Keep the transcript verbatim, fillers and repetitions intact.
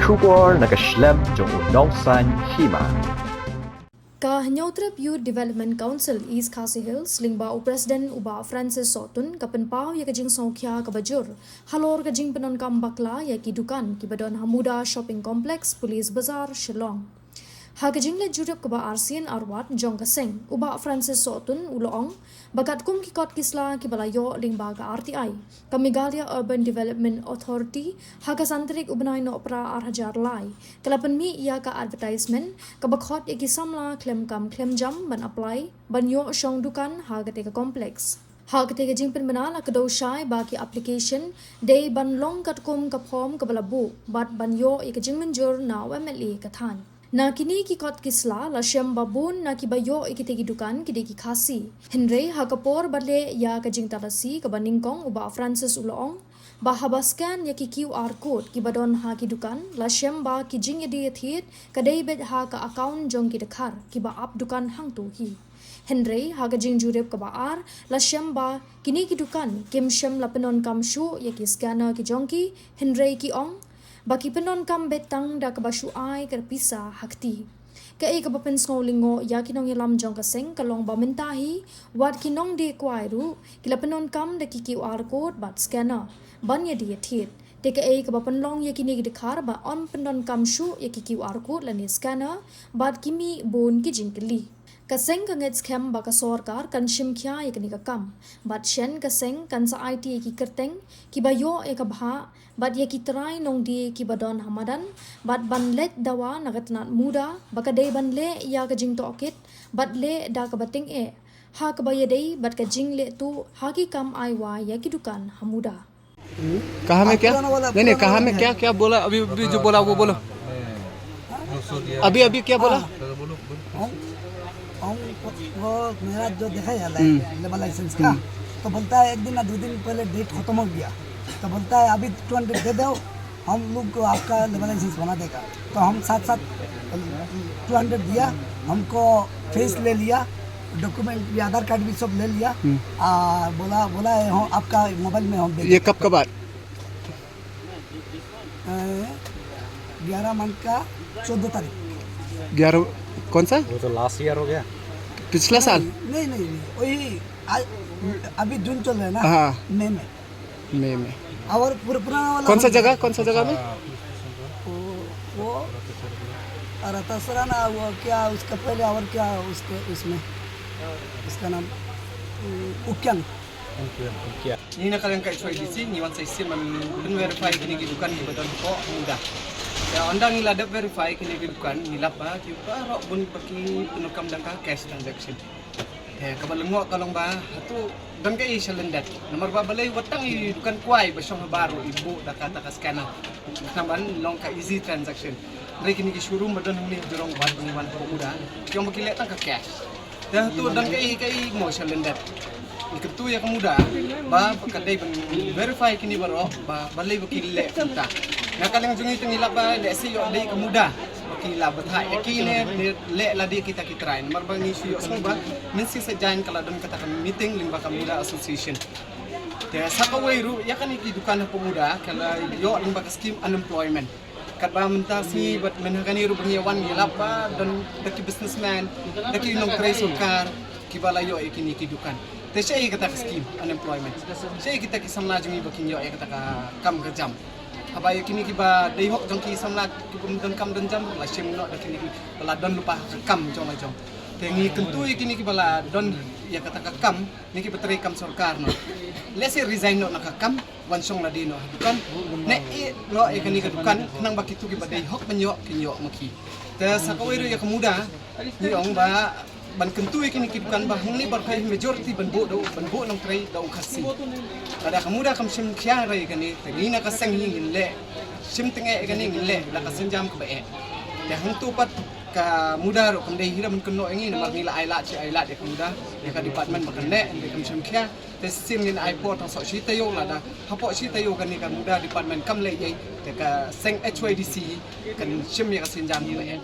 Khubor na ka shlem jong u nongsaiñ hima. Ka Hynñiewtrep Youth Development Council East Khasi Hills lyngba u President u Bah Francis Sohtun ka pynpaw ïa ka jingsngewkhia kaba jur halor ka jingpyndonkam bakla ïa ki dukan kiba don ha Muda Shopping Complex, Police Bazar, Shillong. Ha ka jingleit jurip kaba arsien arwad jong ka seng, u Bah Francis Sohtun u la ong ba katkum ki kot ki sla kiba la ïoh lyngba ka R T I, ka Meghalaya Urban Development Authority, ha ka san tarik u bnai Nohprah ar hajar lai, ka la pynmih ïa ka advertisement kaba khot ïa ki samla khlem kam khlem jam ban apply ban ïoh shong dukan ha katei ka complex. Ha katei ka jingpynbna la kdew shai ba ki application dei ban long katkum ka form kaba la buh bad ban ïoh ïa ka jingmynjur na u M L A ka thaiñ. Na kine ki kot ki sla la shem ba bun na kiba ïoh ïa kitei ki dukan ki dei ki Khasi. Hynrei ha ka por ba leh ïa ka jingtalasi kaba nyngkong, u Bah Francis u la ong ba haba scan ïa ki Q R code kiba don ha ki dukan, la shem ba ki jingïadie thied ka dei beit ha ka account jong ki dkhar kiba ap dukan hangto hi. Hynrei ha ka jingjurip kaba ar la shem ba kine ki dukan kim shym la pyndonkam shuh ïa ki scanner ki jong ki, hynrei ki ong ba ki pyndonkam beit tang da kaba shu ai ka pisa ha kti. Kaei kaba pynsngew lyngngoh ïa ki nongïalam jong ka seng ka long ba mynta hi, wat ki nongdie kwai ruh ki la pyndonkam da ki Q R code bad scanner ban ïadie thied. Te kaei kaba pynlong ïa kine ki dkhar ba ym pyndonkam shuh ïa ki Q R code lane scanner, bad ki mih bun ki jingkylli. Ka seng ka ngeit skhem ba ka sorkar kan shim khia ïa kane ka kam. Bad shen ka seng kan sa aiti ïa ki kyrteng kiba ïoh ïa ka bhah bad ïa ki trai nongdie kiba don ha madan, bad ban leit dawa na ka tnat Muda ba ka dei ban leh ïa ka jingtohkit bad leh da kaba tyngeh ha kaba ïadei bad ka jingleh tuh ha ki kam ai wai ïa ki dukan ha Muda. कहाँ में क्या? नहीं, नहीं, कहाँ में क्या, क्या बोला? अभी, अभी जो बोला, वो बोलो। अभी, अभी क्या बोला? हम, हम, वो मेरा जो देखा है, हम्म। लेबर लाइसेंस का, हम्म। तो बोलता है, एक दिन ना दो दिन पहले डेट खत्म हो गया, तो बोलता है, "अभी टू हंड्रेड दे दो, हम लोग को आपका लेबर लाइसेंस बना देगा।" तो हम साथ साथ टू हंड्रेड दिया, हमको फेस ले लिया, डॉक्यूमेंट भी, आधार कार्ड भी सब ले लिया। हम्म। आ, बोला, बोला है, "हम आपका मोबाइल में हम दे ये देंगे।" कब का बात? अ, ग्यारह मंथ का चौदह तारीख। ग्यारह, कौन सा? वो तो लास्ट ईयर हो गया। पिछला साल? नहीं, नहीं, नहीं, नहीं, वही आज, अभी जून चल रहा है ना, हाँ। मई में। मई में। और पुर-, पुराना वाला कौन सा हम जगह, कौन सा जगह में? वो, वो रतासरा ना, वो क्या उसका पहले और क्या उसके, उसमें, उसका नाम, उम, उक्यांग। Ngi na ka liang ka H Y D C ngi wan sa shisien ban pyn verify kine ki dukan kiba don hapoh Muda. Te ynda ngi la dep verify kine ki dukan ngi lap ba ki baroh bun ba ki pyndonkam da ka cash transaction. Te kaba lyngngoh ka long ba hato don kaei sha lyndet. Namar ba balei wat tang i dukan kwai ba shong ha bar ruh i buh da kata ka scanner. Khnang ban long ka easy transaction. Hynrei kine ki showroom ba don hangne ha jrong wat ba ngi wan hapoh Muda ki ong ba ki leh tang ka cash. Te hato don kaei kaei mo sha lyndet. Ngi kyntu ïa ka Muda ba ka dei ban verify kine baroh ba balei ba ki leh kumta. Na ka liang jong ngi te ngi lap ba lehse ïoh dei ka Muda ba ki la bthah ïa ki ne leh lade kita ki trai. Namar ba ngi shu ïohsngew ba mynshisha jaiñ ka la don kata ka meeting lyngba ka Muda Association. Te sa kawei ruh ïa kane ki dukan hapoh Muda ka la ïoh lyngba ka scheme unemployment. Katba mynta sngi bad mynta kane ruh ba ngi wan ngi lap ba don da ki businessman, da ki nongtrei sorkar kiba la ïoh ïa kine ki dukan. Te shaei kata ka scheme unemployment? Shaei kita ki samla jong ngi ba kin ïoh ïa kata ka kam ka jam? Haba ïa kine kiba dei hok jong ki samla kiba ym don kam don jam la shim noh da kine kiba la don lypa ha ka kam jong la jong. Te ngi kyntu ïa kine kiba la don ïa kata ka kam, ne kiba trei kam sorkar noh. Lehse resign noh na ka kam, wan shong lade noh ha dukan, ne ïeh noh ïa kane ka dukan khnang ba kito kiba dei hok ban ïoh kin ïoh ma ki. Te sa kawei ruh ïa ka Muda ngi ong ba ban kyntu ïa kine ki dukan ba hangne baroh hi majority ban buh da u, ban buh nongtrei da u Khasi. Lada ka Muda kam shim khia ïa kane te ngi na ka seng hi ngin leh shim tyngeh ïa kane, ngin leh da ka sienjam kaba eh. Te hangto pat ka Muda ruh kam dei hi ruh ban kynnoh ïa ngi namar ngi la ai lad shi ai lad ïa ka Muda, ïa ka department ba kan leh, hynrei kam shim khia. Te shisien ngin ai por tang soh shi taïew, lada hapoh shi taïew kane ka Muda department kam leh ei ei te ka seng H Y D C kan shim ïa ka sienjam hi ba eh.